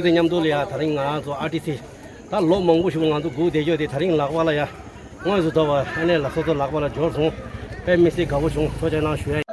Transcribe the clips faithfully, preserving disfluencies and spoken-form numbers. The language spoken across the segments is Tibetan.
དེ་མཉམ་དུ་ལ་ཡ་དེ་རིང་ང་ཚོ་ཨར་ཊི་སི་ད་ལོ་མང་པོ་ཞིག་ང་ཚོ་སྒུག་བསྡད་རྒྱུ་དེ་དེ་རིང་ལག་པ་ལ་ཡ་དངོས་སུ་ཐོབ་པ་ཨ་ནེ་ལ་སོ་སོ་ལག་པ་ལ་འབྱོར་སོང་། དཔེ་མི་སྲིད་དགའ་པོ་བྱུང་། ཐུགས་རྗེ་གནང་ཞུ་ཡ།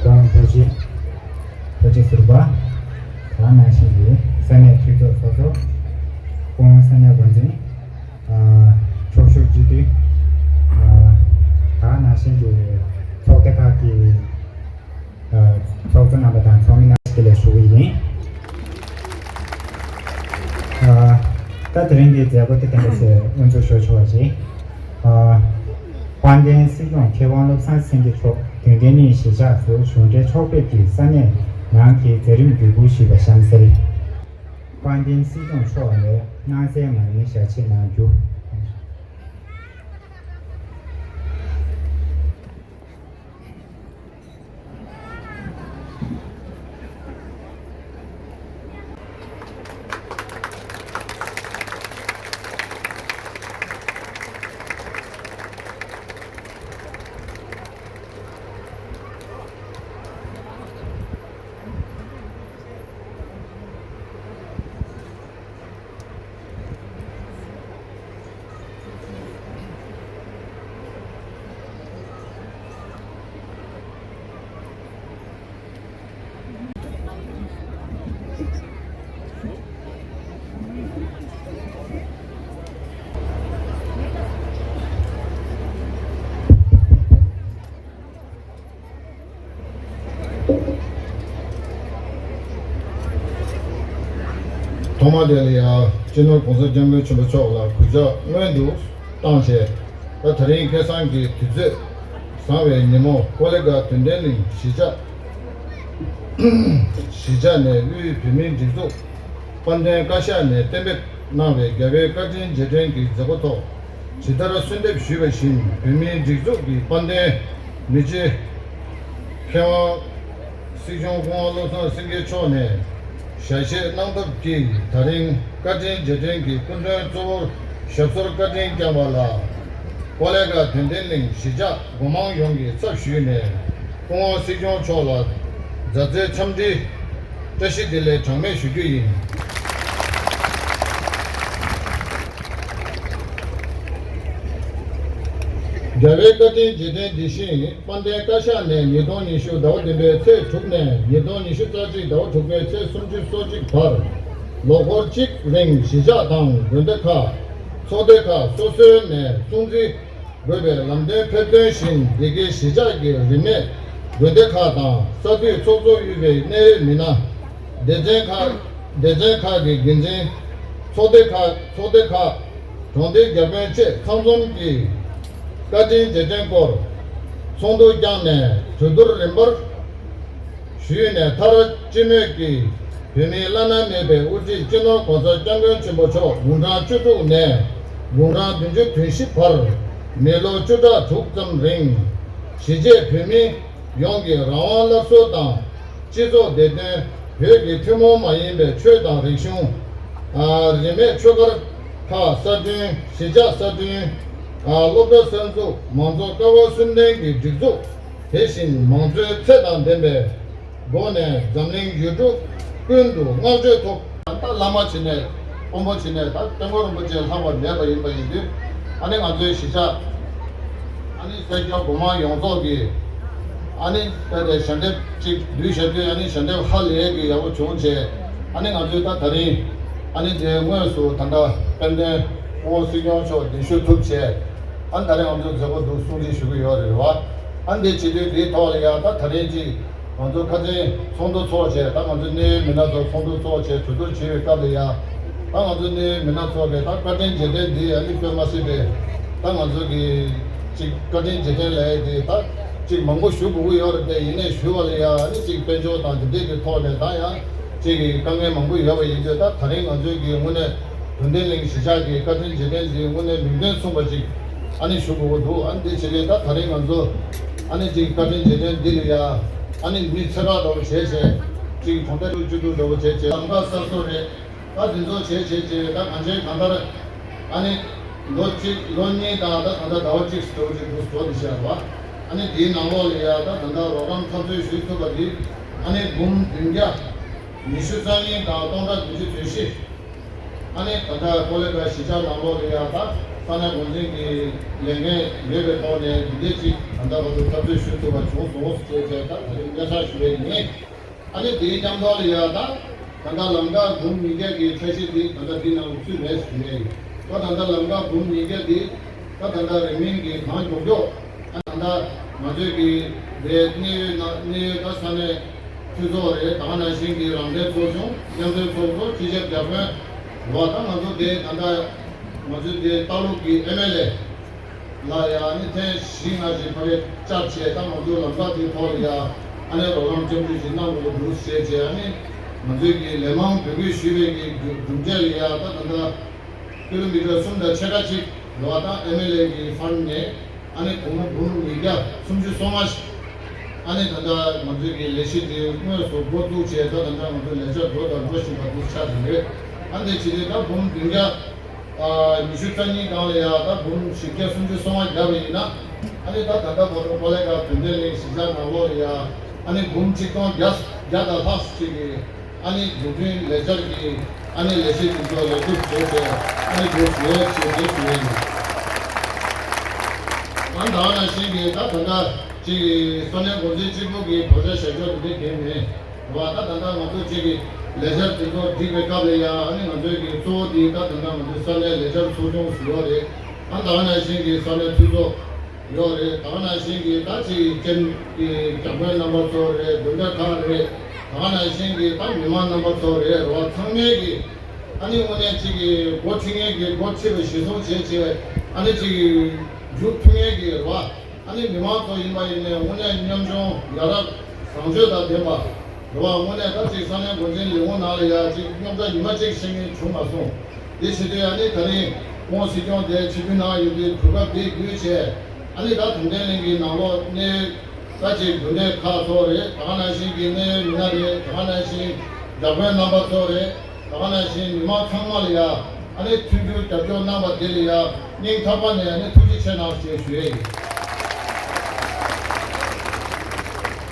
གོང་བོད་ཀྱི་བོད་ཀྱི་ཟུར་པ་དེ་ནང་བཞིན་གྱི་ས་གནས་འཐུས་ཚོགས་སོ་སོ། སྐུ་ངོ་ས་གནས་འགོ་འཛིན། ཨ་ཚོགས་ཞུགས་སྤྱི་འཐུས། ཨ་དེ་ནང་བཞིན་གྱི་ཚོགས་སྡེ་ཁག་གི་ཚོགས་གཙོ་རྣམ་པ་དང་ཚོགས་མི་རྣམ་པ་དེ་ལ་ཞུ་གི་ཡིན། ད་དེ་རིང་གི་མཛད་སྒོ་དེ་ག་འདྲ་ཞིག་དབུ་འཛུགས་ཞུ་ཆོག་པ་རེད། དཔལ་ལྡན་སྲིད་སྐྱོང་མཁས་དབང་བློ་བཟང་སེང་གེ་མཆོག་དུས་དྲན་ཉིན་གཞིས་ཆགས་སུ་གཞུང་འབྲེལ་ཕྱོགས་ཕེབས་ཀྱིས་ས་གནས་ནང་གི་མཛད་རིམ་བརྒྱུད་བསྐུར་ཞུས་པ་གཤམ་གསལ། དཔལ་ལྡན་སྲིད་སྐྱོང་མཆོག་ནས་སྣང་གསལ་མ་ཡིན་ཞལ་ཆེམས་གནང་རྒྱུ། ཐོག་མ་དེ་ལ་ཡང་སྤྱི་ནོར་༸གོང་ས་༸སྐྱབས་མགོན་ཆེན་པོ་མཆོག་ལ་གུས་ཕྱག་སྔོན་དུ་བཏང་བྱས། ད་དེ་རིང་ཁ་སང་གི་དུས་ཚོད་བཟང་བའི་ཉིན་མོ་ཀོ་ལི་གྷལ་དོན་ལྡན་གླིང་གཞིས་ཆགས། གཞིས་ཆགས་ནས་དབུས་བོད་མིའི་སྒྲིག་འཛུགས་དཔལ་ལྡན་བཀའ་ཤག་ནས་གཏན་འབེབས་གནང་བའི་རྒྱལ་བའི་བཀའ་དྲིན་རྗེས་དྲན་གྱི་མཛད་སྒོ་ཐོག་ཇི་ལྟར་གསོལ་འདེབས་ཞུས་པ་བཞིན། བོད་མིའི་སྒྲིག་འཛུགས་ཀྱི་དཔལ་ལྡན་མི་རྗེ་མཁས་དབང་སྲིད་སྐྱོང་སྐུ་ངོ་བློ་བཟང་སེང་གེ་མཆོག་ནས་ཞལ་བཞེས་གནང་ཐབས་ཀྱིས། ད་རིང་བཀའ་དྲིན་རྗེས་དྲན་གྱི་སྐུ་མགྲོན་གཙོ་བོར་ཞབས་སོར་བཀའ་དྲིན་བསྐྱངས་པ་ལ། ཀོ་ལི་གྷལ་དོན་ལྡན་གླིང་གཞིས་ཆགས་སྒོ་མང་ཡོངས་ཀྱི་ཚབ་ཞུས་ནས་སྐུ་ངོ་སྲིད་སྐྱོང་མཆོག་ལ་མཛའ་བརྩེའི་འཚམས་འདྲི་བཀྲ་ཤིས་བདེ་ལེགས་གྲངས་མེད་ཞུ་རྒྱུ་ཡིན། རྒྱལ་བའི་བཀའ་དྲིན་རྗེས་དྲན་འདི་བཞིན་དཔལ་ལྡན་བཀའ་ཤག་ནས་ཉིས་སྟོང་ཉི་ཤུ་ཟླ་བ་བདུན་པའི་ཚེས་དྲུག་ནས་ཉིས་སྟོང་ཉི་ཤུ་རྩ་གཅིག་ཟླ་བ་དྲུག་པའི་ཚེས་སུམ་ཅུ་སོ་གཅིག་བར་ལོ་འཁོར་གཅིག་རིང་གཞིས་ཆགས་དང་དགོན་སྡེ་ཁག་ཚོགས་སྡེ་ཁག་སོ་སོའི་ནས་སྲུང་བརྩི་དགོས་པའི་ལམ་སྟོན་ཕེབས་སྟོན་བཞིན། སྡེ་དགེ་གཞིས་ཆགས་ཀྱི་རིས་མེད་དགོན་སྡེ་ཁག་དང་ས་འཐུས་ཚོགས་གཙོ་དབུས་པའི་གནད་ཡོད་མི་སྣ། སྡེ་ཚན་ཁག་སྡེ་ཚན་ཁག་གི་འགན་འཛིན། ཚོགས་སྡེ་ཁག་ཚོགས་སྡེ་ཁག་གྲོང་སྡེ་བརྒྱ་དཔོན་བཅས་ཚང་འཛོམས་ཀྱིས་བཀའ་དྲིན་རྗེས་དྲན་སྐོར་ཚོགས་འདུ་བསྐྱངས་ནས་གྲོས་བསྡུར་རིམ་པར་ཞུས་ནས། མཐར་སྤྱི་མོས་ཀྱིས་བོད་མིའི་བླ་ན་མེད་པའི་དབུ་ཁྲིད་སྤྱི་ནོར་༸གོང་ས་༸སྐྱབས་མགོན་ཆེན་པོ་མཆོག་དགུང་གྲངས་བཅུ་དྲུག་ནས་དགུང་གྲངས་བདུན་ཅུ་དོན་བཞི་བར་མི་ལོ་བཅུ་ཕྲག་དྲུག་ཙམ་རིང་གཞིས་བྱེས་བོད་མི་ཡོངས་ཀྱི་རང་དབང་སླར་གསོ་དང་། སྤྱི་ཚོགས་བདེ་དོན། བོད་ཀྱི་ཐུན་མོང་མ་ཡིན་པའི་ཆོས་དང་རིག་གཞུང་། ཨ། རིས་མེད་ཆོས་སྒར་ཁག་གསར་སྐྲུན། གཞིས་ཆགས་གསར་སྐྲུན། ཨ། སློབ་གྲྭ་གསར་འཛུགས། མང་གཙོ་ཀ་བ་གསུམ་ལྡན་གྱི་སྒྲིག་འཛུགས། དེ་བཞིན་མང་གཙོའི་ཚད་དང་ལྡན་པའི་སྒོ་ནས་འཛམ་གླིང་ཡུལ་གྲུ་ཀུན་ཏུ་བསྔགས་བརྗོད་ཐོབ། ད་བླ་མ་བྱས་ནས་དཔོན་པོ་བྱས་ནས་ད་སྐྱབས་མགོན་རིན་པོ་ཆེ་ལྷག་པ་མེད་པ་ཡིན་པ་ཡིན་དུས། ཨ་ནི་ང་ཚོའི་གཞིས་ཆགས། ཨ་ནི་སེར་སྐྱ་སྒོ་མང་ཡོངས་རྫོགས་ཀྱིས་ཨ་ནི་ད་ལྟའི་ཞལ་འདེབས་ཅིག་བསྡུས་བཞག་དུས། ཨ་ནི་ཞལ་འདེབས་ཧ་ལས་ཀྱི་ཡག་པོ་བྱུང་བྱས། ཨ་ནི་ང་ཚོས་ད་ད་རིང་ཨ་ནི་དེ་དངོས་སུ་ད་ལྟ་དཔལ་ལྡན་སྐུ་ངོ་སྲིད་སྐྱོང་མཆོག་གདན་ཞུ་ཐུབ་བྱས། ཨ་ནི་ད་རིང་ང་ཚོ་མཛད་སྒོ་འདུག་སྲུང་བརྩི་ཞུ་གི་ཡོད་རེད་བ། ཨ་ནི་དེ་བྱེད་དུས་དེའི་ཐོག་ལ་ཡང་ད་ད་རིང་ཅིག་ང་ཚོ་ཁ་སང་ཚོགས་འདུ་ཚོགས་བྱས། ད་ང་ཚོ་གནད་ཡོད་མི་སྣ་ཚོ་ཚོགས་འདུ་ཚོགས་བྱས་གྲོས་བསྡུར་བྱེད་པའི་སྐབས་ལ་ཡང་། ད་ང་ཚོ་གནད་ཡོད་མི་སྣ་ཚོ་གིས་ད་བཀའ་དྲིན་རྗེས་དྲན་འདི་ཨ་ནི་དཔེ་མ་སྲིད་པའི། ད་ང་ཚོ་གི་ཅིག་བཀའ་དྲིན་རྗེས་དྲན་ལབ་ཡས་དེ་ད་ཅིག་མང་པོ་ཞུ་དགོས་ཀྱི་ཡོད་རེད་དེ། ཡིན་ནའི་ཞུ་བ་ལ་ཡང་ཨ་ནི་ཅིག་དཔལ་འབྱོར་དང་དེ་འདྲས་ཀྱི་ཐོག་ནས་ད་ཡང་ཅིག་གི་དཀའ་ངལ་མང་པོ་ཡོད་པ་ཡིན་དུས། ད་ད་རིང་ང་ཚོའི་གི་དངོས་གནས་དོན་ལྡན་གླིང་གཞིས་ཆགས་ཀྱི་བཀའ་དྲིན་རྗེས་དྲན་འདི་དངོས་གནས་མིང་དོན་མཚུངས་པ་ཅིག་ཨ་ནི་ཞུ་དགོས་ཀྱི་འདུག་ཨ་ནི་དེ་བྱེད་དུས་ད་ད་རིང་ང་ཚོ་ཨ་ནི་ཅིག་བཀའ་དྲིན་རྗེས་དྲན་འདི་ལ་ཡང་ཨ་ནི་མི་ཚོད་དཔག་འདྲ་བོ་བྱས་བྱས། ཅིག་གྲོང་རྡལ་དྲུག་ཅུ་དྲུག་འདྲ་བོ་བྱས་བྱས། ལམ་ཁ་གསར་བཟོ་རེད། ད་འདི་ཚོ་བྱས་བྱས་བྱས། ད་གང་བྱས་གང་ལྟར་ཨ་ནི་ལོ་གཅིག་ལོ་གཉིས་དང་ད་ད་ལྟ་ཟླ་བ་གཅིག་ཙམ་འགྲོ་གི་འདུག་འགྲོ་བསྡད་བཞག་པ། ཨ་ནི་དེའི་ནང་ལོགས་ལ་ཡ་ད་ད་ལྟ་རོགས་རམ་ཐབས་འཚོལ་ཞུ་ཐུབ་པ་འདི་ཨ་ནི་འབུམ་བདུན་བརྒྱ་ཉི་ཤུ་རྩ་གཉིས་དང་སྟོང་ཕྲག་བདུན་ཅུ་དོན་བཞི། ཨ་ནི་ད་ལྟ་ཀོ་ལི་གྷལ་གཞིས་ཆགས་ནང་ལོགས་ལ་ཡ་ད་ས་གནས་འགོ་འཛིན་གྱི་ལས་འགན་ཡོད་པའི་ཐོག་ནས་འདི་འདྲས་ཅིག་ད་ལྟ་བར་དུ་ཐབས་འཚོལ་ཞུ་ཐུབ་པ་བྱུང་སོང་ཞེས་བྱས། ད་ད་རིང་སྙན་སེང་ཞུ་བ་ཡིན། ཨ་ནི་དེའི་མཉམ་དུ་ལ་ཡ་ད་ད་ལྟ་ལམ་ཀ་འབུམ་ཉིས་བརྒྱ་གི་འཆར་གཞི་འདི་ད་ལྟ་འདི་ནང་ཚུད་མེད་ཟེར་ནས། ད་ད་ལྟ་ལམ་ཀ་འབུམ་ཉིས་བརྒྱ་འདི་ད་ད་ལྟ་རིང་མིན་གྱི་གང་མགྱོགས་མགྱོགས། ཨ་ད་ལྟ་ང་ཚོས་ཀྱི་དེ་གནད་ཡོད་ན་གནད་ཡོད་ད་ས་གནས་འཐུས་ཚོགས་རེད། ད་ག་ནང་བཞིན་གྱི་རང་བདེན་ཚོགས་ཆུང་། མཉམ་འབྲེལ་ཚོགས་གཙོ། སྤྱི་ཁྱབ་བརྒྱ་དཔོན་རེད་བ། ད་ང་ཚོ་དེ་ད་ལྟ་ང་ཚོའི་དེ་ལྟ་ལུགས་ཀྱི་ཨེམ་ཨེལ་ཨེ་ལ་ཡང་ཨ་ནི་ཐེངས་བཞི་ལྔ་ཞིག་ཕ་གིར་བཅར་བྱས། ད་ང་ཚོའི་ལམ་ཁ་དེའི་ཐོག་ལ་ཡང་ཨ་ནི་རོགས་རམ་སྐྱབས་འཇུག་ཞིག་གནང་དགོས་འདུག་ཞེས་བྱས། ཨ་ནི་ང་ཚོའི་གི་ལས་མང་འབོད་སྐུལ་ཞུས་པའི་གི་གྲུབ་འབྲས་ལ་ཡང་ད་ད་ལྟ་ཀི་ལོ་མི་ཊར་གསུམ་དང་ཕྱེད་ཀ་ཅིག་ལ་ད་ཨེམ་ཨེལ་ཨེ་གི་ཕན་ནས་ཨ་ནི་སྒོར་མོ་འབུམ་ཉིས་བརྒྱ་སུམ་ཅུ་སོ་ལྔ་ཞིག་ཨ་ནི་ད་ལྟ་ང་ཚོའི་གི་ལས་གཞི་དེ་དངོས་སུ་འགོ་བཙུགས་བྱས། ད་ད་ལྟ་ང་ཚོའི་ལས་འཆར་འགྲོ་དང་འགྲོ་བཞིན་པ་འདུག་ཆགས་ཟིན་ཡོད། ཨ་ནི་དེ་བྱས་ཏེ་ད་འབུམ་བདུན་བརྒྱ་ཨ་ཉི་ཤུ་རྩ་གཉིས་སྒང་ལ་ཡ་ད་འབུམ་བཞི་བརྒྱ་སུམ་ཅུ་སོ་ལྔ་བརྒྱབ་པ་ཡིན་ན། ཨ་ནི་ད་ད་ལྟ་བར་དུ་ཀོ་ལི་གྷལ་དོན་ལྡན་གླིང་གཞིས་ཆགས་ནང་ལོགས་ལ་ཡ་ཨ་ནི་འབུམ་གཅིག་སྟོང་བརྒྱ་བརྒྱ་དང་ལྷག་ཅིག་གི་ཨ་ནི་འཛུགས་སྐྲུན་ལས་འཆར་གྱི་ཨ་ནི་ལས་གཞི་དེ་ཚོ་ལེགས་གྲུབ་བྱས་ཏེ་ཨ་ནི་འགྲོ་བཞིན་ཡོད་ཅེས་དེ་ཞུ་ཡས་ཡིན། ཨ་ནི་ད་ག་ནང་བཞིན་གྱི་ད་ད་ལྟ་ཅིག་གི་ས་གནས་འགོ་འཛིན་སྤྱི་ཁྱབ་ཀྱི་བག་ཆགས་བཞག་ཕྱོགས་དེ་འདྲ་གང་མེད། རེད་བ། ད་ད་ལྟ་ང་ཚོ་གཅིག་གི་ལས་འཆར་དེ་ཚོ་སྒྲིག་པའི་སྐབས་ལ་ཡང་ཨ་ནི་ང་ཚོའི་གི་གཙོ་བོ་དེ་ད་ད་ལྟ་ང་ཚོའི་ས་གནས་ལས་འཆར་ཚོགས་ཆུང་ཟེར་བ་རེད། ཨ་ད་ག་ནང་བཞིན་གི་ས་གནས་འཐུས་ཚོགས་ཡོད་རེད། ད་ག་ནང་བཞིན་གི་ད་ཅིག་ཅན་གྱི་བརྒྱ་དཔོན་རྣམ་པ་ཚོ་རེད། དགོན་སྡེ་ཁག་རེད། ད་ག་ནང་བཞིན་གི་ད་མི་མང་རྣམ་པ་ཚོ་རེད། རེད་བ། ཚང་མས་གི་ ཨ་ནི་དངོས་གནས་གཅིག་གི་འགོ་ཁྲིད་མཁན་གྱི་འགོ་ཁྲིད་པ་གཞིར་བཟུང་བྱས་བྱས། ཨ་ནི་གཅིག་གི་མཇུག་མཐུད་མཁན་གྱི་རེད་བ། ཨ་ནི་མི་མང་ཚོ་ཡིན་པ་ཡིན་ནའི་དངོས་གནས་ཉམ་ཆུང་ཡ་རབས་བཟང་སྤྱོད་དང་ལྡན་པ་རེད་བ། དངོས་གནས་ད་ཅིག་ས་གནས་འགོ་འཛིན་ལས་ཁུངས་ནང་ལ་ཡ་ཅིག་རྙོག་དྲ་ཉི་མ་གཅིག་བཤད་མཁན་བྱུང་མ་སོང་། དེ་བྱེད་དུས་ཨ་ནི་ད་རིང་སྐུ་ངོ་སྲིད་སྐྱོང་དེ་ཆིབས་བསྒྱུར་གནང་ཡོད་དུས་གོ་སྐབས་དེ་བརྒྱུད་བྱས། ཨ་ནི་ད་དུང་བདེ་གླིང་གི་ནང་ལོགས་གནས་ད་ཅིག་དགོན་སྡེ་ཁག་ཚོ་རེད། ད་ག་ནང་བཞིན་གྱི་གནད་ཡོད་མི་སྣ་རེད། ད་ག་ནང་བཞིན་བདག་པོའི་རྣམ་པ་ཚོ་རེད། ད་ག་ནང་བཞིན་མི་མང་ཚང་མ་ལ་ཡ་ཨ་ནི་མཐུན་འགྱུར་རྒྱབ་སྐྱོར་གནང་བ་དེ་ལ་ཡ་སྙིང་ཐག་པ་ནས་ཨ་ནི་ཐུགས་རྗེ་ཆེ་གནང་ཞེས་ཞུ་ཡས་ཡིན།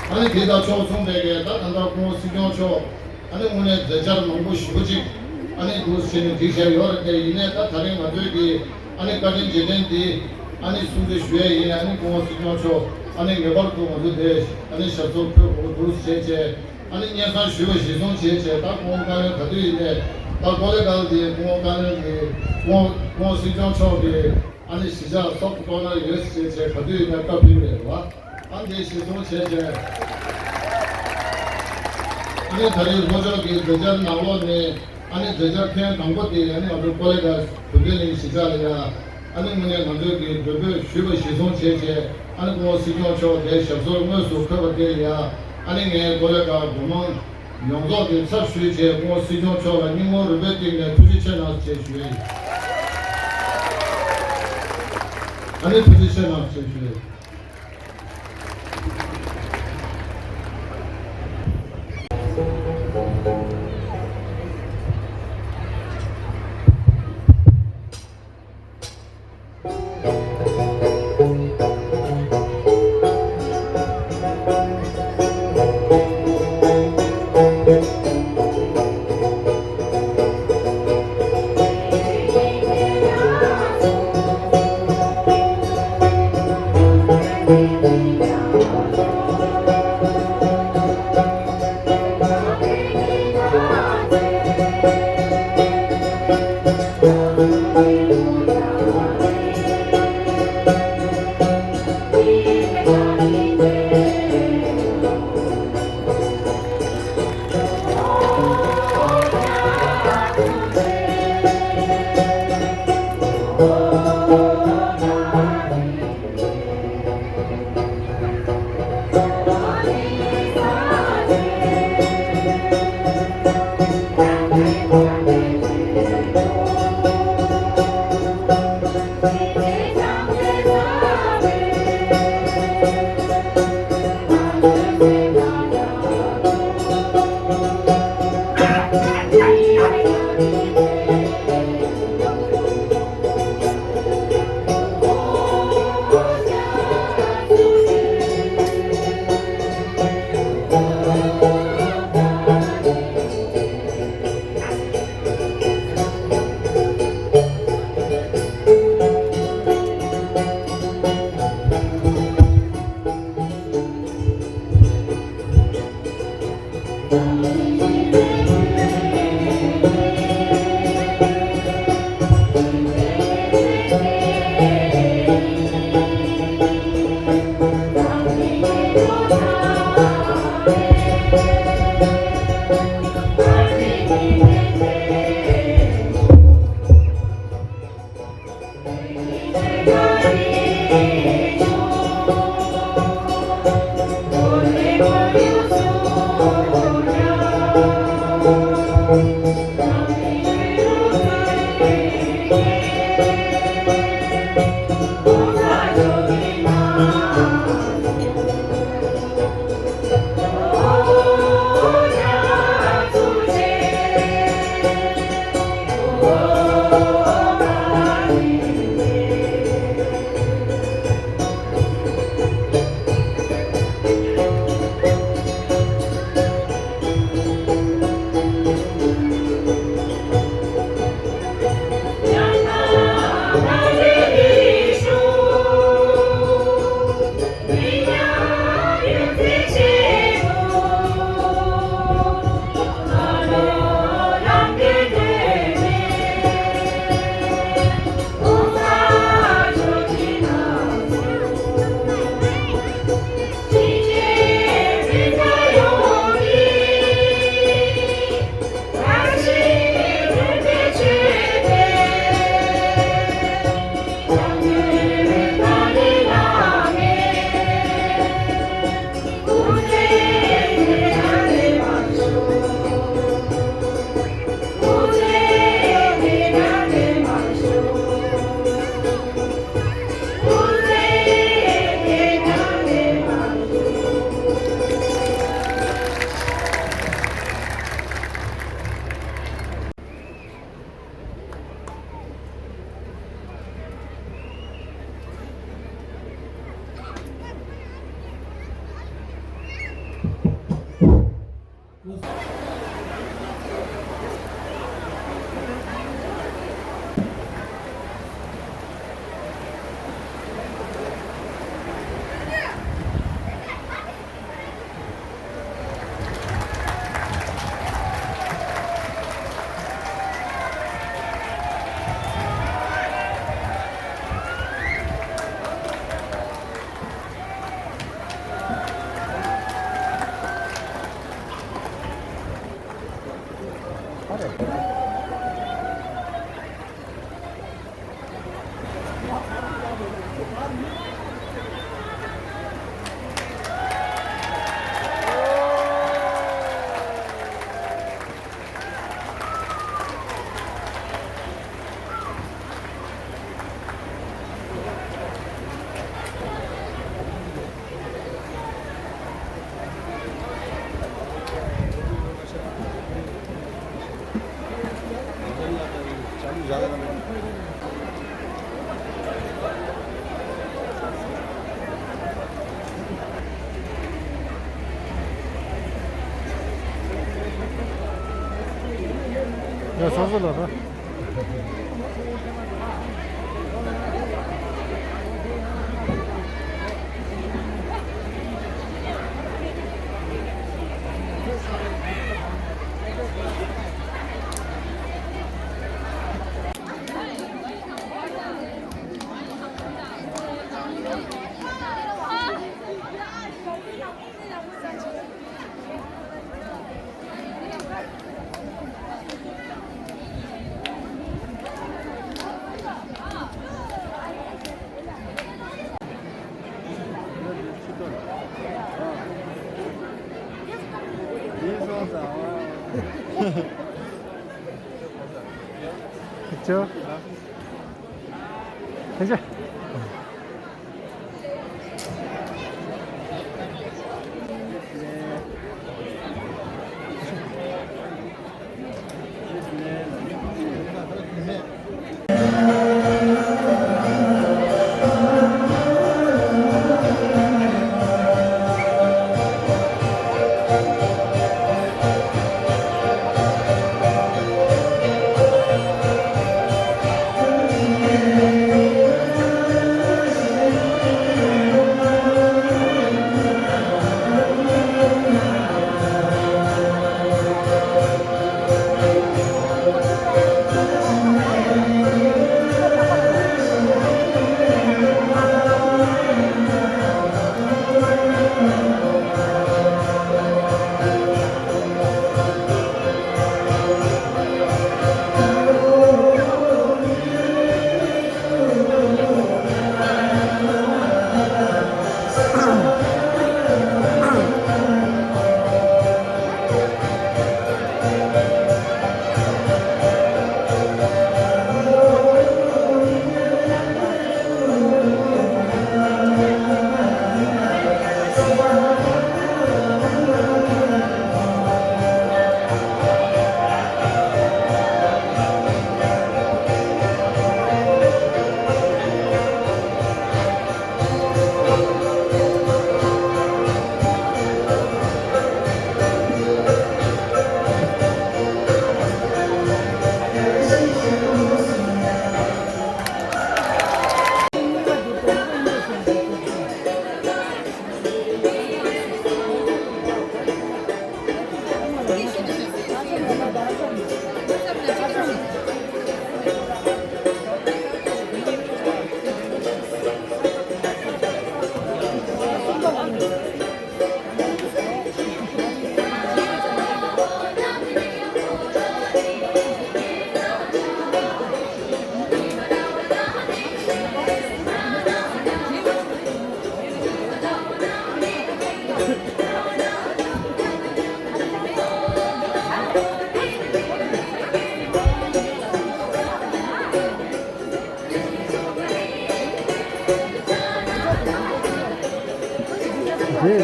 ཨ་ནི་དེ་དང་ཕྱོགས་མཚུངས་པའི་གི་ད་ད་ལྟ་སྐུ་ངོ་སྲིད་སྐྱོང་མཆོག་ཨ་ནི་དངོས་གནས་མཛད་འཆར་མང་པོ་ཞེ་པོ་ཅིག་ཨ་ནི་འདུག་ཟེར་ནས་སྒྲིག་བཞག་ཡོད་རེད། དེ་ཡིན་ནའི་ད་ད་རིང་ང་ཚོའི་གི་ཨ་ནི་བཀའ་དྲིན་རྗེས་དྲན་འདི་ཨ་ནི་སྲུང་བརྩི་ཞུ་ཡས་ཡིན། ཨ་ནི་སྐུ་ངོ་སྲིད་སྐྱོང་མཆོག་ཨ་ནི་ངེས་པར་དུ་ང་ཚོ་དེ་ཨ་ནི་ཞབས་སོར་འཁོད་དགོས་འདུག་ཟེར་བྱས། ཨ་ནི་སྙན་སེང་ཞུས་པ་གཞིར་བཟུང་བྱས་བྱས། ད་སྐུ་ངོ་བཀའ་བློན་ག་དུས་ཡིན་ནའི་ད་ཀོ་ལེ་གལ་དེ་སྐུ་ངོ་བཀའ་བློན་གྱི་སྐུ་ངོ་སྐུ་ངོ་སྲིད་སྐྱོང་མཆོག་གི་ཨ་ནི་གཞིས་ཆགས་སོབ་ཀོར་ནར་ཡོད་ཟེར་བྱས་ག་དུས་ཡིན་ནའི་བཀའ་ཕེབས་རེད་བ། ཨ་འདི་གཞིར་བཟུང་བྱས་བྱས། ཨ་ནི་ད་རེས་ལྷོ་ཕྱོགས་ཀྱི་མཛད་འཆར་ནང་ལོགས་ནས་ཨ་ནི་མཛད་འཆར་ཐེངས་དང་པོ་དེ་ཨ་ནི་ང་ཚོ་ཀོ་ལེ་གལ་བུ་ཏི་གླིང་གཞིས་ཆགས་ལ་ཡ། ཨ་ནི་དངོས་གནས་ང་ཚོས་ཀྱི་མགྲོན་འབོད་ཞུས་པ་གཞིར་བཟུང་བྱས་བྱས། ཨ་ནི་སྐུ་ངོ་སྲིད་སྐྱོང་མཆོག་དེ་ཞབས་སོར་དངོས་སུ་འཁོད་པ་དེ་ལ་ཡ། ཨ་ནི་ངས་ཀོ་ལེ་གལ་སྒོ་མང་ཡོངས་རྫོགས་ཀྱི་ཚབ་ཞུས་བྱས་སྐུ་ངོ་སྲིད་སྐྱོང་མཆོག་ལ་སྙིང་ཁོང་རུས་པའི་གཏིང་ནས་ཐུགས་རྗེ་ཆེ་གནང་ཞེས་ཞུ་ཡ་ཡིན། ཨ་ནི་ཐུགས་རྗེ་ཆེ་གནང་ཞེས་ཞུ་ཡ་ཡིན། ཡ་སོ་སོ་ལ་ད། ཁྱོད། ཐུགས་རྗེ་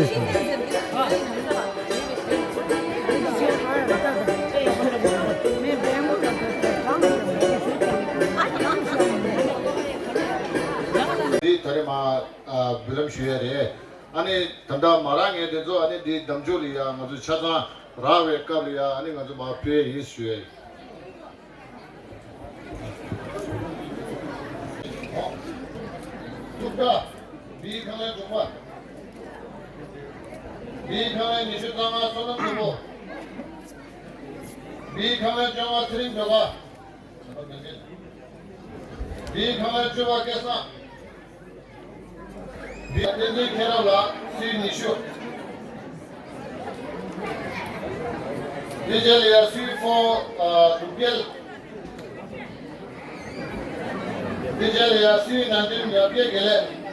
ཆེ། འདི་ད་རེས་མ་འབུལ་ལམ་ཞུ་ཡ་རེད། ཨ་ནི་ད་ལྟ་མ་རག་མཁན་དེ་ཚོ་ཨ་ནི་འདི་འདེམས་སྤྱོད་ལ་ཡ་ང་ཚོ་ཆ་ཚང་རག་པའི་སྐབས་ལ་ཡ་ཨ་ནི་ང་ཚོ་མར་ཕུལ་ཡ་ཡིན་ཞུ་ཡ་ཡིན། ཐུགས་དགའ། བི་ཁང་ལས་དྲུག་པ། བི་ཁང་ལས་ཉི་ཤུ་རྩ་ལྔ་བསོད་ནམས་ནོར་བུ། བི་ཁང་ལས་བཅོ་ལྔ་ཚེ་རིང་སྒྲོལ་དཀར། བི་ཁང་ལས་བཅུ་པ་སྐལ་བཟང་། བི་བསྟན་འཛིན་མཁྱེན་རབ་ལགས་སུའི་ཉི་ཤུ། དེ་རྗེས་ལ་ཡ་སུའི་ཕོ་ཨ་ལུག་རྒྱལ། དེ་རྗེས་ལ་ཡ་སུའི་ནང་དོན་ཡར་རྒྱས་དགེ་ལེགས།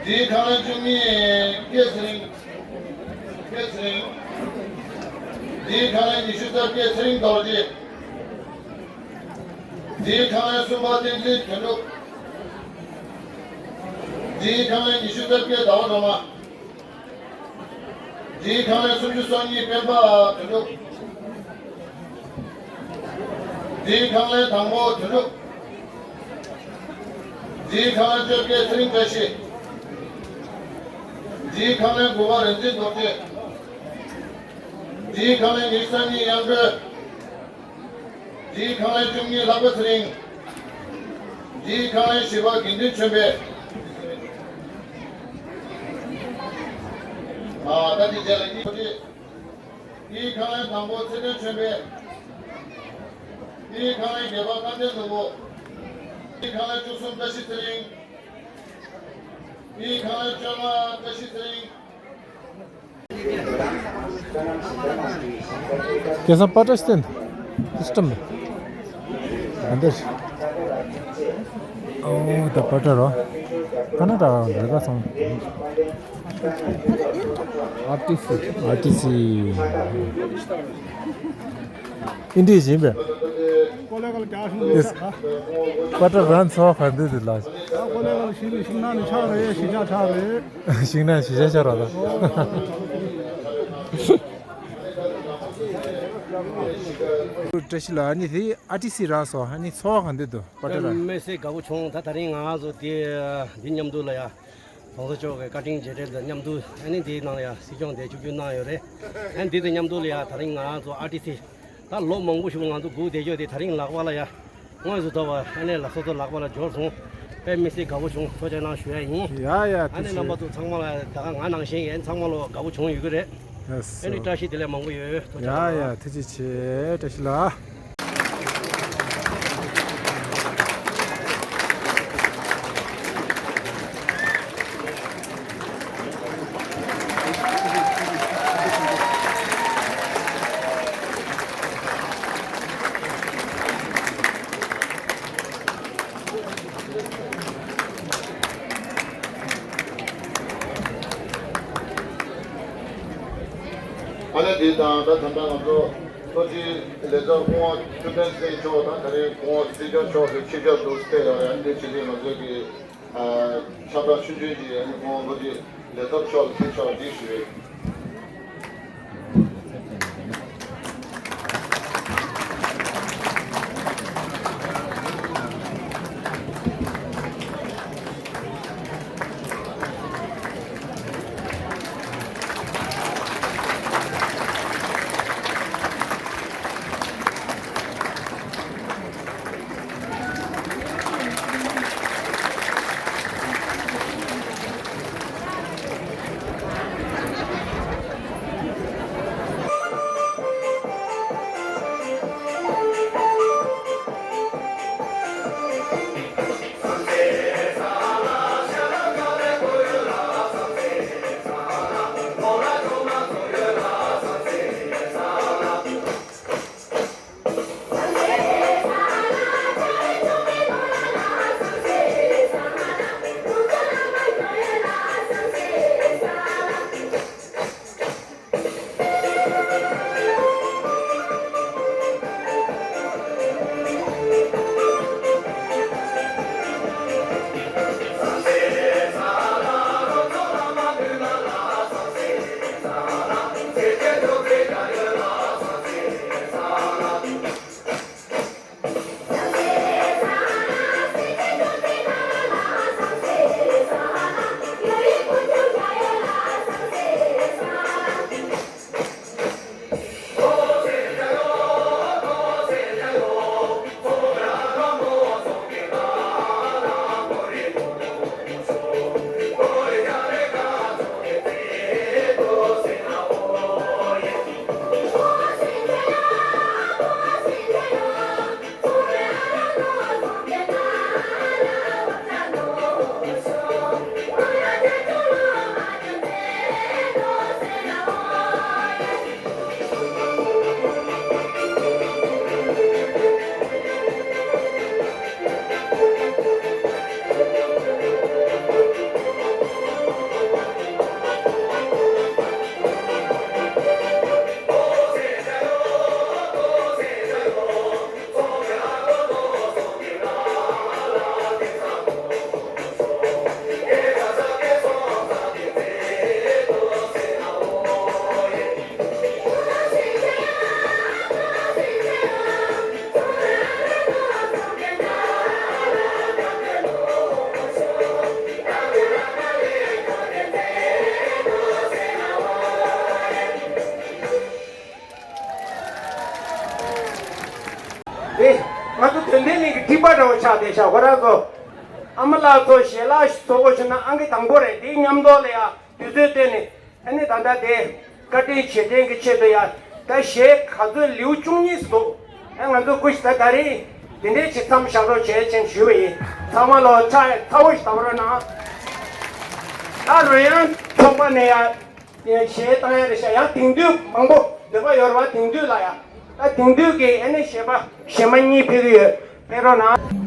དེའི་ཁང་ལས་བཅུ་གཉིས་སྐལ་ཚེ་རིང་། སྐལ་ཚེ་རིང་། དེའི་ཁང་ལས་ཉི་ཤུ་རྩ་བརྒྱད་ཚེ་རིང་རྡོ་རྗེ། དེའི་ཁང་ལས་གསུམ་པ་བསྟན་འཛིན་དོན་གྲུབ། དེའི་ཁང་ལས་ཉི་ཤུ་རྩ་བརྒྱད་ཟླ་བ་སྒྲོལ་མ། དེའི་ཁང་ལས་སུམ་ཅུ་སོ་གཉིས་སྤེན་པ་དོན་གྲུབ། སྤྱིའི་ཁང་ལས་དང་པོ་དོན་གྲུབ། སྤྱིའི་ཁང་ལས་བཅོ་བརྒྱད་ཚེ་རིང་བཀྲ་ཤིས། སྤྱིའི་ཁང་ལས་དགུ་པ་རིག་འཛིན་རྡོ་རྗེ། སྤྱིའི་ཁང་ལས་ཉེར་གཉིས་གཡང་སྒྲོལ། སྤྱིའི་ཁང་ལས་བཅུ་གཉིས་ལྷག་པ་ཚེ་རིང་། སྤྱིའི་ཁང་ལས་བཞི་པ་དགེ་འདུན་ཆོས་འཕེལ། ཨ་ད་འདི་རྗེས་ལ་གཉིས་པ་དེ། སྤྱིའི་ཁང་ལས་དང་པོ་ཚེ་བརྟན་ཆོས་འཕེལ། སྤྱིའི་ཁང་ལས་བརྒྱད་པ་ཀ་ནྡན་ནོར་བུ། སྤྱིའི་ཁང་ལས་བཅུ་གསུམ་བཀྲ་ཤིས་ཚེ་རིང་། སྤྱིའི་ཁང་ལས་བཅོ་ལྔ་བཀྲ་ཤིས་ཚེ་རིང་། སྐལ་བཟང་པ་ཏྲ་སྟེན། སིསི་ཊེམ་འདི། འདིར། ཨོ་ད་པ་ཏྲ་རོ། ཀ་ན་ཊ་ཀ་རེ་ག་སོང་། ཨར་ཊི་སི། ཨར་ཊི་སི། ཨིན་ཌི་ཡིན་པས། ཡེས། པ་ཏྲ་རང་ཚོ་ག་འདི་འདི་ལ། ཤིང་ནགས་ཤིང་ཆག་རེད། ཤིང་ནགས་ཤིང་ཆག་ཆག་ར་ལ། བཀྲ་ཤིས་ལགས། ཨ་ནི་དེ་ཨར་ཊི་སི་རང་སོ། ཨ་ནི་ཚོགས་ག་འདི་འདུག་པ་ཏྲ་རང་། དམིགས་བསལ་དགའ་པོ་བྱུང་། ད་ད་རིང་ང་ཚོ་དེ་འདི་མཉམ་དུ་ལ་ཡ། གོང་ས་མཆོག་གི་བཀའ་དྲིན་རྗེས་དྲན་དང་མཉམ་དུ། ཨ་ནི་འདིའི་ནང་ཡང་སྲིད་སྐྱོང་དེ་ཆིབས་བསྒྱུར་གནང་ཡོད་རེད། ཨ་ནི་འདི་དང་མཉམ་དུ་ལ་ཡང་ད་རིང་ང་རང་ཚོ་ཨར་ཊི་སི་ད་ལོ་མང་པོ་ཞིག་ང་ཚོ་སྒུག་བསྡད་ཡོད་དེ་ད་རིང་ལག་པ་ལ་ཡ་དངོས་སུ་ཐོབ་པ། ཨ་ནི་ལ་སོ་སོ་ལག་པ་ལ་འབྱོར་སོང་། དཔེ་མི་སྲིད་དགའ་པོ་བྱུང་། ཐུགས་རྗེ་གནང་ཞུ་ཡ་ཡིན། ཡ་ཡ། ཨ་ནི་ཐུགས་རྗེ་ཆེ། རྣམ་པ་ཚོ་ཚང་མ་ལ་ད་ག་ང་ནང་བཞིན་ཡིན། ཚང་མ་ལོ་དགའ་པོ་བྱུང་ཡོད་ཀྱི་རེད། ལགས་སོ། ཨ་ནི་བཀྲ་ཤིས་བདེ་ལེགས་མང་པོ་ཡོད། ཐུགས་རྗེ་གནང་། ཡ་ཡ། ཐུགས་རྗེ་ཆེ། བཀྲ་ཤིས་ལགས། ཨ་ནི་འདི་དང་ད་ད་ལྟ་ང་ཚོ་ལྷོ་སྤྱི་ལས་ཚབ་སྐུ་ངོ་ཐུབ་བསྟན་ཚེ་རིང་མཆོག་དང་ད་རེས་སྐུ་ངོ་སྲིད་སྐྱོང་མཆོག་གི་ཆིབས་ཞབས་སུ་ཕེབས་ཡོད་རེད། ཨ་ནི་འདི་བྱེད་དུས་ང་ཚོ་གི་ཨ་ཁྱབ་བསྒྲགས་ཆུང་ཆུང་ཅིག་ཨ་ནི་སྐུ་ངོ་ལྷོ་སྤྱི་ལས་ཚབ་མཆོག་ལ་ཕེབས་ཆོག་འདི་ཞུ་ཡོད། ང་ཚོ་དོན་ལྡན་གླིང་གི་ཁྲི་པ་འདྲ་བོ་ཆགས་བསྡད་ཤག་ཁོ་རང་ཚོ། ཨ་མ་ལགས་ཚོ་ཞལ་ལག་བཟོ་དགོས་བྱུང་ན་ཨང་ཀི་དང་པོ་རེད། དེའི་མཉམ་དུ་ལ་ཡ་དུས་ཚོད་བཏོན་ནས། ཨ་ནི་ད་ལྟ་དེ་བཀའ་དྲིན་རྗེས་དྲན་གྱི་ཆེད་དུ་ཡ། ད་གཞས་ག་ཚོད་ལེའུ་བཅུ་གཉིས་སུ་འདུག་ཨ་ང་ཚོ་སྐུ་ཞབས་ད་ད་རེས་འདི་འདྲའི་ཅིག་མཚམས་བཞག་རོགས་བྱས་ཅེས་ཞུས་པ་ཡིན། ཚང་མ་ལོ་ཕྱག་ཚ་བོ་ཞིག་བཏབ་རོགས་གནང་། ད་རོལ་དབྱངས་ཚོགས་པ་ནས་ཡ་གཞས་བཏང་ཡ་རེད་ཤག་ཡང་དེང་དུས་མང་པོ་འདོད་པ་ཡོད་རེད་པ། དེང་དུས་ལ་ཡ། ད་དེང་དུས་ཀྱི་ཨ་ནི་གཞས་པ་གཞས་མ་གཉིས་ཕེབས་ཀྱི་ཡོད། ཕེབས་རོགས་གནང་།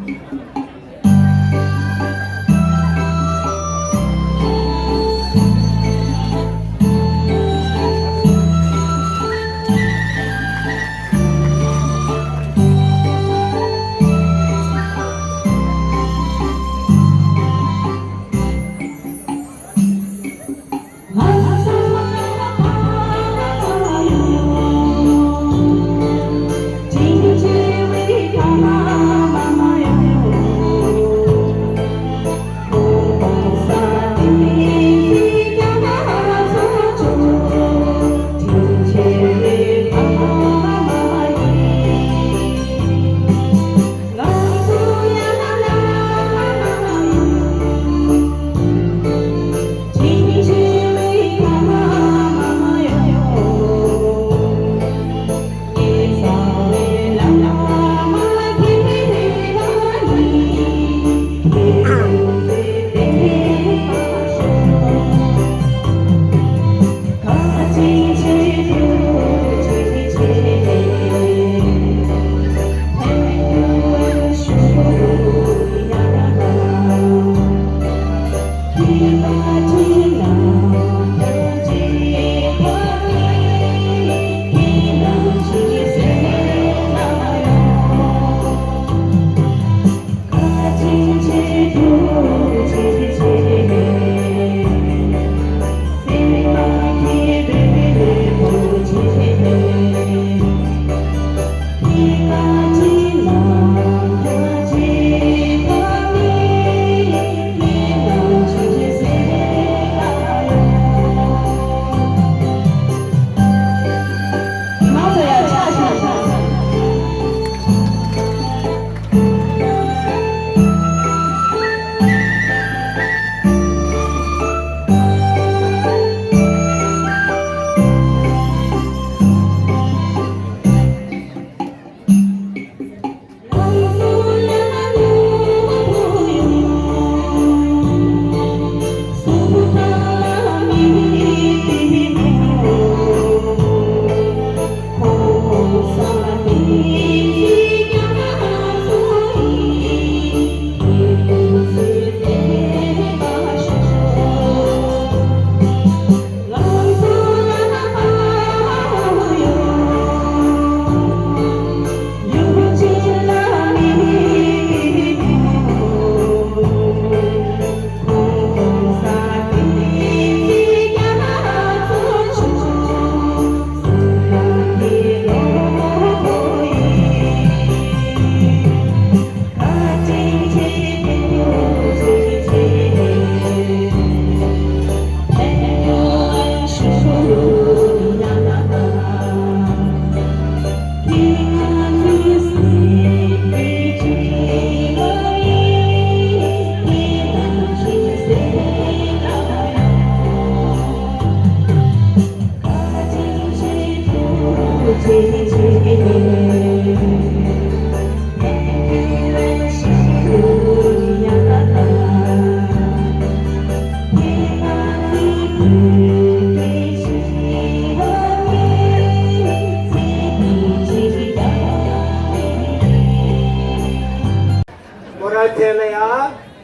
མོ་རང་ཚེ་ལ་ཡ་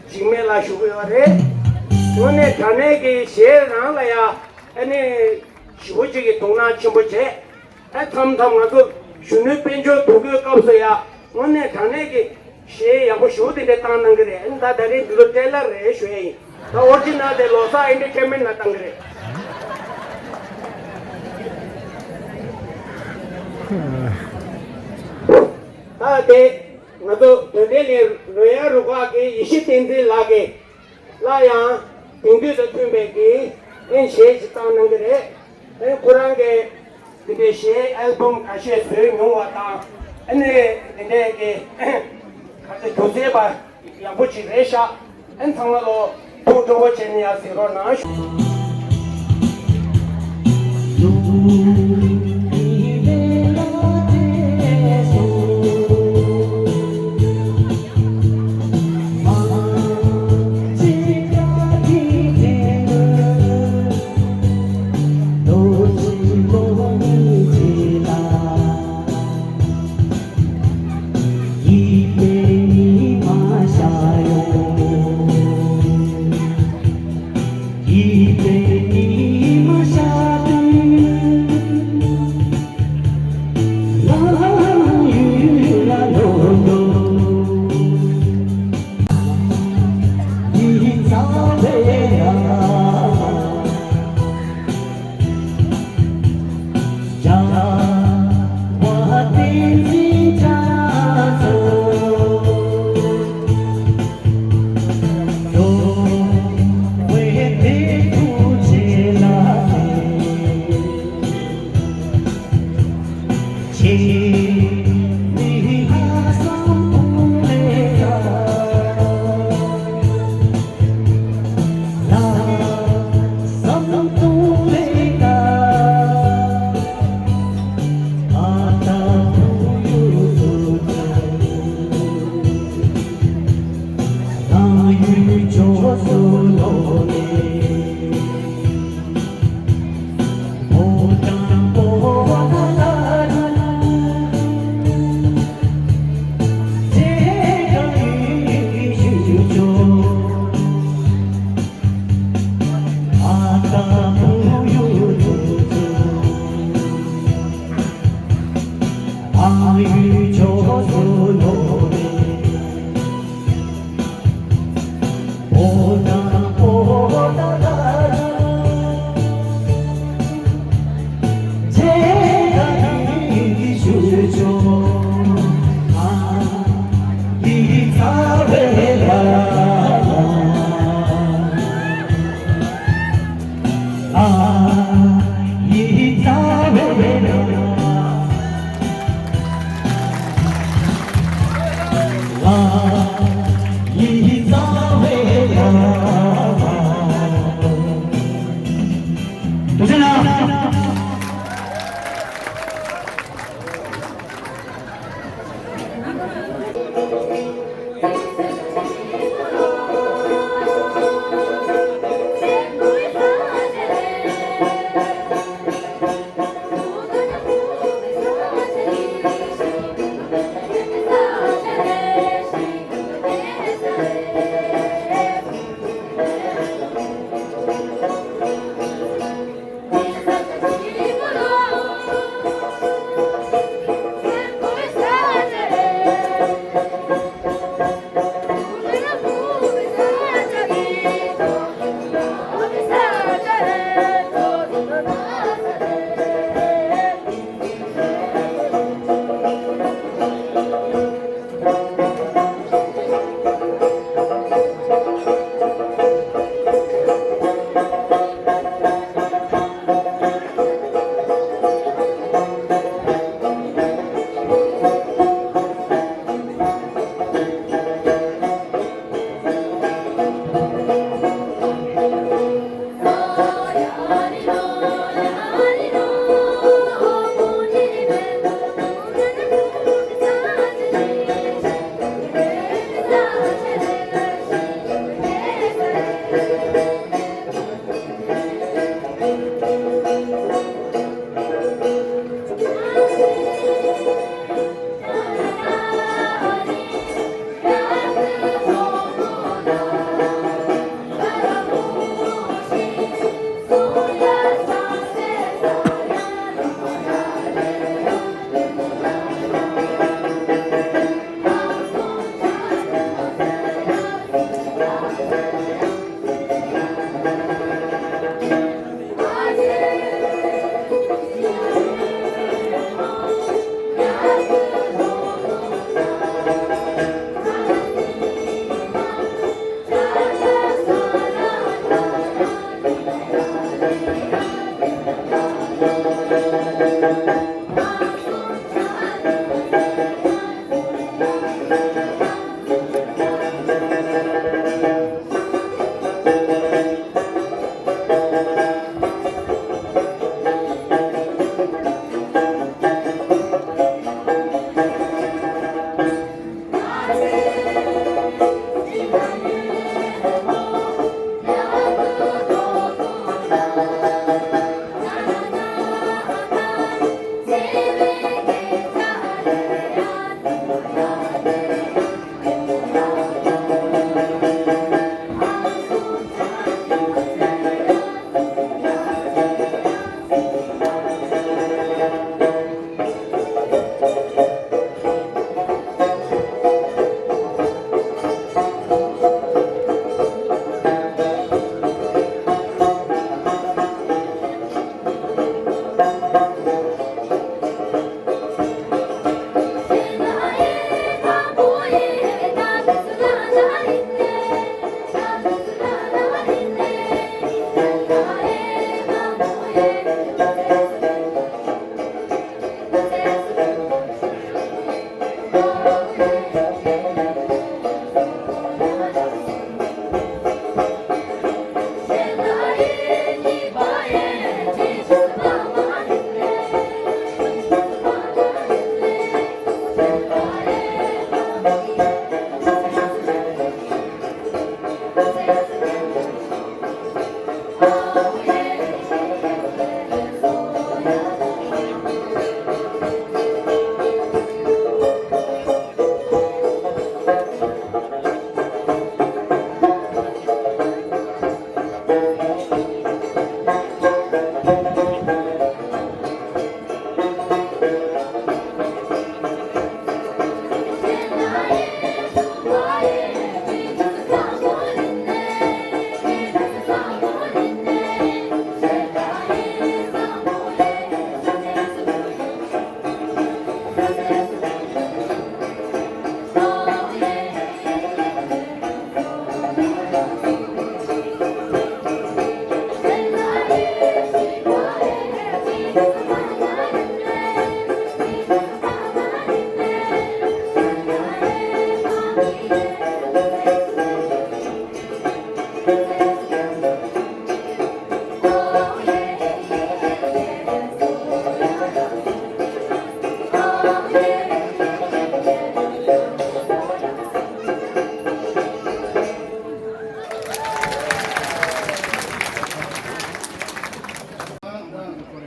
འཇིགས་མེད་ལ་ཞུ་གི་ཡོད་རེད། དངོས་གནས་དྲང་གནས་ཀྱི་གཞས་རང་ལ་ཡ་ཨ་ནི་ཞེ་པོ་ཅིག་གི་དོ་སྣང་ཆེན་པོ་བྱས། ཨ་མཚམས་མཚམས་ང་ཚོ་གཞོན་ནུའི་དཔལ་འབྱོར་འདུ་འགོད་སྐབས་སུ་ཡ་དངོས་གནས་དྲང་གནས་ཀྱི་གཞས་ཡག་པོ་ཞེ་པོ་དེ་འདྲ་བཏང་གནང་གི་རེད། ཨ་ནི་ད་ད་རེས་འདི་ཚོ་ཊེ་ལར་རེད་ཞུ་ཡ་ཡིན། ད་ཨོ་རི་ཇི་ནལ་དེ་ལོ་གསར་ཨེན་ཊར་ཊེན་མེན་ཊི་ལ་བཏང་གི་རེད། ད་དེ། ང་ཚོ་དོན་ལྡན་གླིང་རོལ་དབྱངས་རུ་ཁག་གི་ཡེ་ཤེས་བསྟན་འཛིན་ལགས་ཀྱིས་སླར་ཡང་དེང་དུས་དང་མཐུན་པའི་གི་ཨེ་གཞས་ཤིག་བཏང་གནང་གི་རེད། ཨེ་ཁོ་རང་གིས་འདི་འདྲའི་གཞས་ཨལ་བམ་ཁ་ཤས་བཟོས་མྱོང་བ་དང་ ཨ་ནི་དེ་འདྲའི་གི་ག་ཚོད་སྒྱུ་རྩལ་པ་ཡག་པོ་ཅིག་རེད་ཤག་ཨ་ནི་ཚང་མ་ལོ་ཐུགས་སྤྲོ་པོ་བྱས་ནས་ཡར་གཟིགས་རོགས་གནང་ཞུ།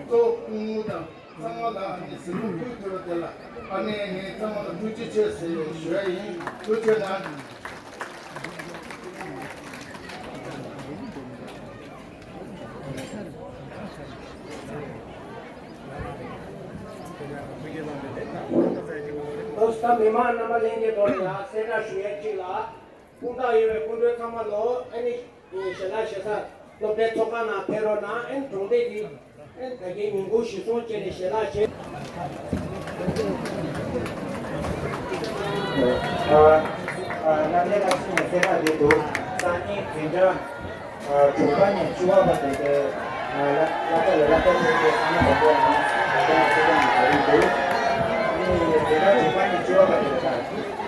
གཙོ་བོ་སྐུ་ངོ་དང་། ཚང་མ་ལ་ཨ་ནི་གཟིགས་མོ་བཀོད་ཐུབ་པ་དེ་ལ་ཨ་ནི་ངས་ཚང་མ་ལ་ཐུགས་རྗེ་ཆེ་ཟེར་ཞུ་ཡ་ཡིན། ཐུགས་རྗེ་གནང་། ད་མི་མང་རྣམ་པ་ལྷན་རྒྱས་ཐོག་ནས་ཡང་གསལ་བསྒྲགས་ཞུ་ཡ་གཅིག་ལ། དཔུང་རྟགས་ཡོད་པའི་སྐུ་མགྲོན་ཚང་མ་ལོ། ཨ་ནི་ཞལ་ལག་བཞེས་ས་སློབ་གྲྭའི་ཚོགས་ཁང་ནང་ཕེབས་རོགས་གནང་། ཨ་ནི་གྲོང་སྡེ་འདི་ཨ་ནི་ད་གིན་ཉིན་གུང་གཞི་བཟུང་བྱས་ནས་ཞལ་ལག་བཞེས། ཨ་ཨ་ནམ་ལས་ལ་སུ་ནས་གསལ་བསྒྲགས་འདི་འདུག་སང་ཉིན་འཛིན་གྲྭ་ཨ་དྲུག་པ་ནས་བཅུ་པ་བར་དུ་དེ་ཨ་ལ་ལ་ཀ་ལ་ལ་ཀ་ཐེབས་ཏེ་ཚང་མ་དང་པོ་ཡང་ན་ད་ལྟ་སེ་ཀ་ནས་བྱ་རིགས་འདུག་ཨ་ནི་འཛིན་གྲྭ་དྲུག་པ་ནས་བཅུ་པ་བར་དུ་ད། ཡ།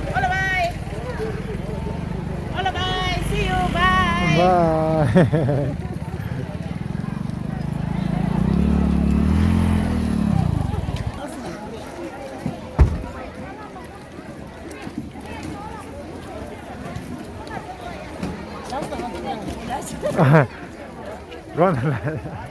All right. All right. See you. Bye. Bye. Run.